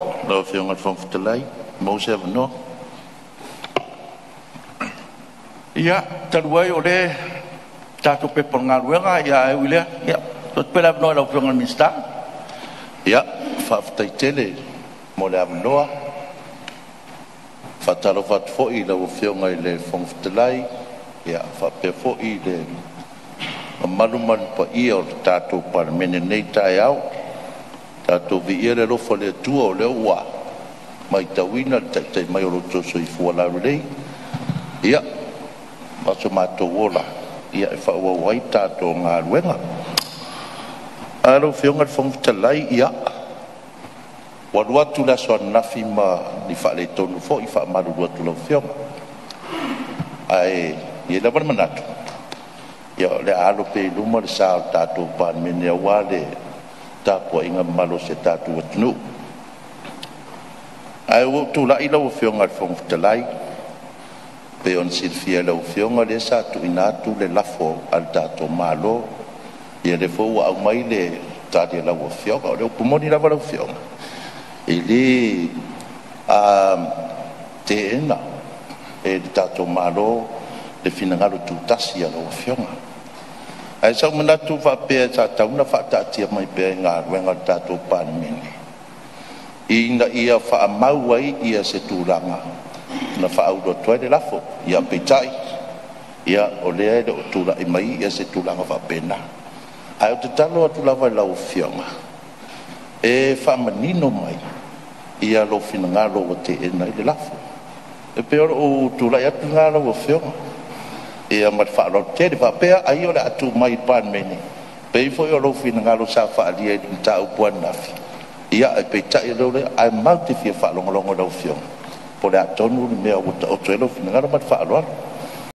Lau Afioga i le Fofoga Fetalai pe maua se avanoa. Ia talu ai o lea e tatou Pepa o Galuega, ae ui i lea, tuu atu pea le avanoa i lau Afioga i le Minisita. Ia, faafetai tele mo le avanoa. E faatalofa atu foi i lau Afioga i le Fofoga Fetalai faapea foi le mamalu ma le paia o le tatou Palemene i lenei taeao. Tatou viia le alofa o le Atua o lea ua matauina le taitai mai o lo outou soifua laulelei ma so matou ola e faaauau ai le tatou galuega. Lau Afioga i le Fofoga Fetalai, ia, ua alu atu le aso ananafi ma ni faaletonu foi, e faamalulu atu i lau Afioga. Ae i ai lava le manatu o le a alo pea i luma le sa o le tatou Palemene aua le tapuaiga mamalu a si o tatou atunuu. Ae ua ou tulai lau Afioga i le Fofoga Fetalai, e pei ona silafia e lau Afioga, o lea sa tuuina atu le lafo a le tatou Malo, ia lea foi ua aumai le tali a lau Afioga. O le upu moni lava lau Afioga, e le teena e le tatou Malo le finagalo tutasi o lau Afioga. Ae sa ou manatu faapea sa tatau ona faataatia mai pea i galuega a le tatou Palemene ina ia faamau ai se tulaga na faaulu atu ai le lafo. Ia peitai, o lea e le o tulai mai se tulaga faapena. Ae ou te tatalo atu lava i lau Afioga e faamanino mai lou finagalo ua teena ai le lafo. E pei o lou tulai atu lena lau Afioga ma le faaaloalo tele. Faapea ai o le a tuu mai i le Palemene, e pei foi o lou finagalo sa faaalia i le mataupu ananafi, ae peitai o lea ua… Ae matou te fia faalogologo i lau Afioga po o le a tonu le mea ua taoto ai lou finagalo. Ma le faaaloalo.